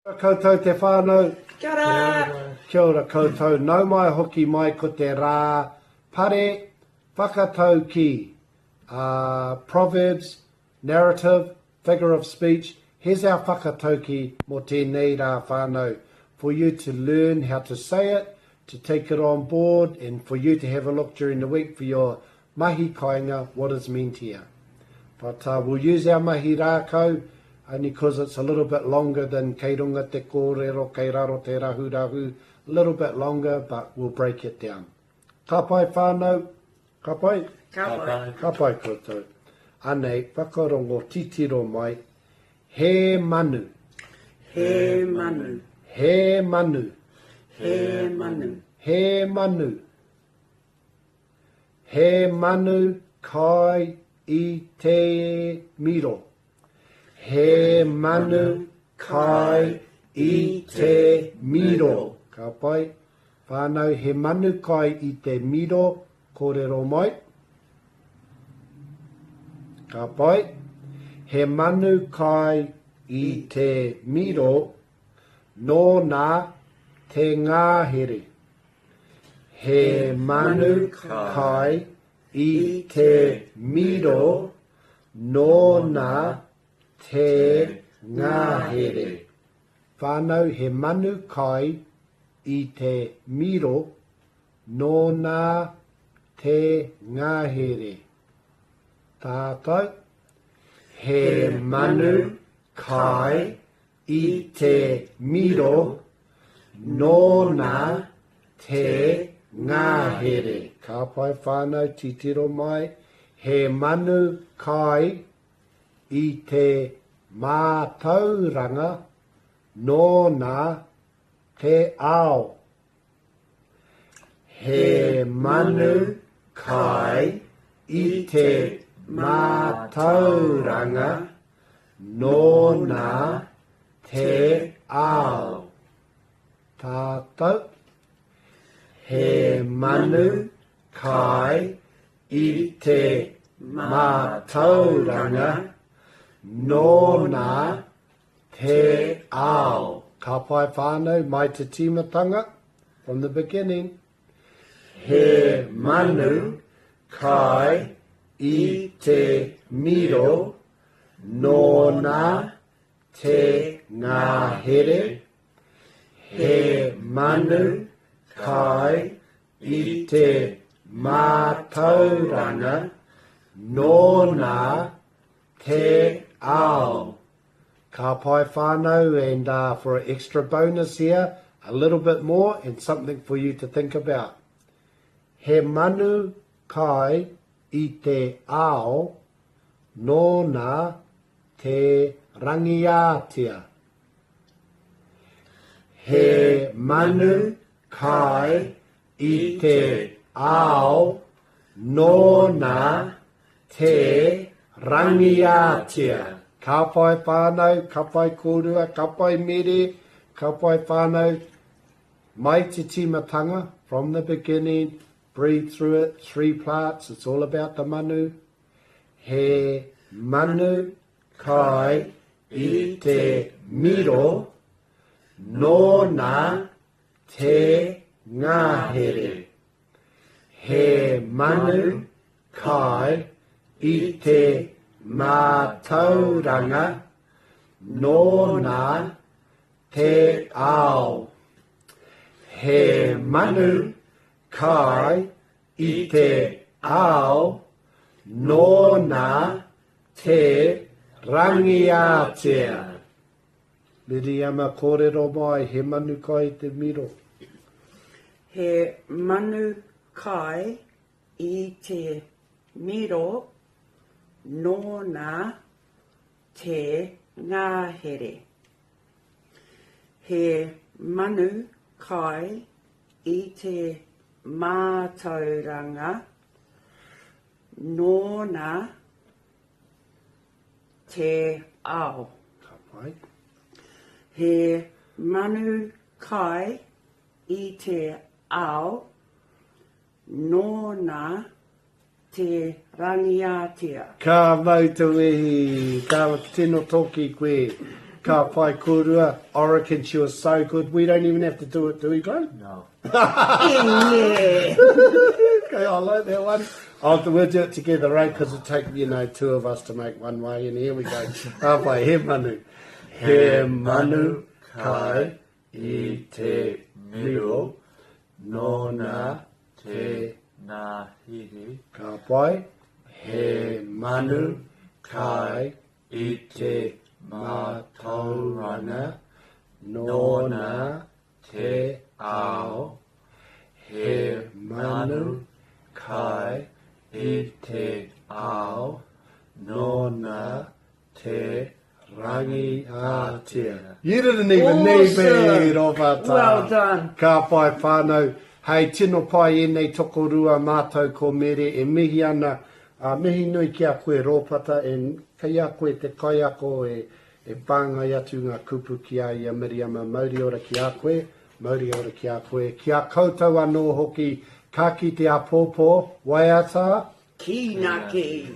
Koutou te whānau. Kia ora. Kia ora koutou. Nau mai hoki mai ko te rā pare whakataukī, uh, proverbs, narrative, figure of speech. Here's our whakataukī mō tēnei rā whānau. For you to learn how to say it, to take it on board and for you to have a look during the week for your mahi kainga, what is meant here. But uh, we'll use our mahi rākau only because it's a little bit longer than kei runga te kōrero, kei raro te rahurahu, a little bit longer, but we'll break it down. Ka pai whānau, ka pai? Ka pai. Ka pai koutou. Anei, whakarongo titiro mai, he manu. He manu. He manu. He manu. He manu. He manu kai i te miro. He manu kai i te miro. Ka pai. Whānau, he manu kai i te miro, kōrero mai. Ka pai. He manu kai i te miro, nōna te ngahere. He manu kai i te miro nōna te ngahere. Whānau He manu kai i te miro nōna te ngahere. Tātou He manu kai i te miro nōna te ngahere. Ka pai whānau titiro mai, he manu kai i te mātauranga nōna te ao. He manu kai i te mātauranga nōna te ao. Tātou, he manu kai i te mātauranga nōna te ao. Ka pai whānau mai te tīmatanga, from the beginning. He manu kai i te miro nōna te ngahere, he manu kai i te mātauranga nōna te ao. Ka pai whānau and uh, for an extra bonus here, a little bit more and something for you to think about. He manu kai i te ao nōna te rangiātea. He manu kai i te ao nōna te rangiātea. Ka pai whānau, ka pai kōrua, ka pai Mere, ka pai whānau. Mai te tīmatanga, from the beginning, breathe through it, three parts, it's all about the manu. He manu kai i te miro nōna te ngahere. He manu kai i te mātauranga nōna te ao. He manu kai i te ao nōna te rangiātea. Miriama, kōrero mai, he manu kai i te miro. He manu kai i te miro nōna te ngahere. He manu kai i te mātauranga nōna te ao. Ka pai. He manu kai i te ao nōna te rangiātea. Ka mau te wehi, ka tino toki koe. Ka pai kōrua. I reckon she was so good. We don't even have to do it, do we, Glenn? No. Yeah. Okay, I like that one. I'll, we'll do it together, right? Because it take, you know, two of us to make one way. And here we go. Ka pai, he manu. He manu kai i te miro nōna te Nā hihi. Ka pai. He manu kai i te mātauranga nōna te ao, he manu kai i te ao nōna te rangi ātea. You didn't even need me, Awesome! Roberta. Well done. Ka pai whānau. Hei tino pai ēnei tokorua mātou ko Mere e mihi ana Ā, mihi nui ki a koe Rōpata, e, kei a koe te kaiako e, e whāngai atu ngā kupu ki a ia Miriama, mauri ora ki a koe, mauri ora ki a koe, ki a koutou anō hoki, ka kite āpōpō, waiata! Kīnaki!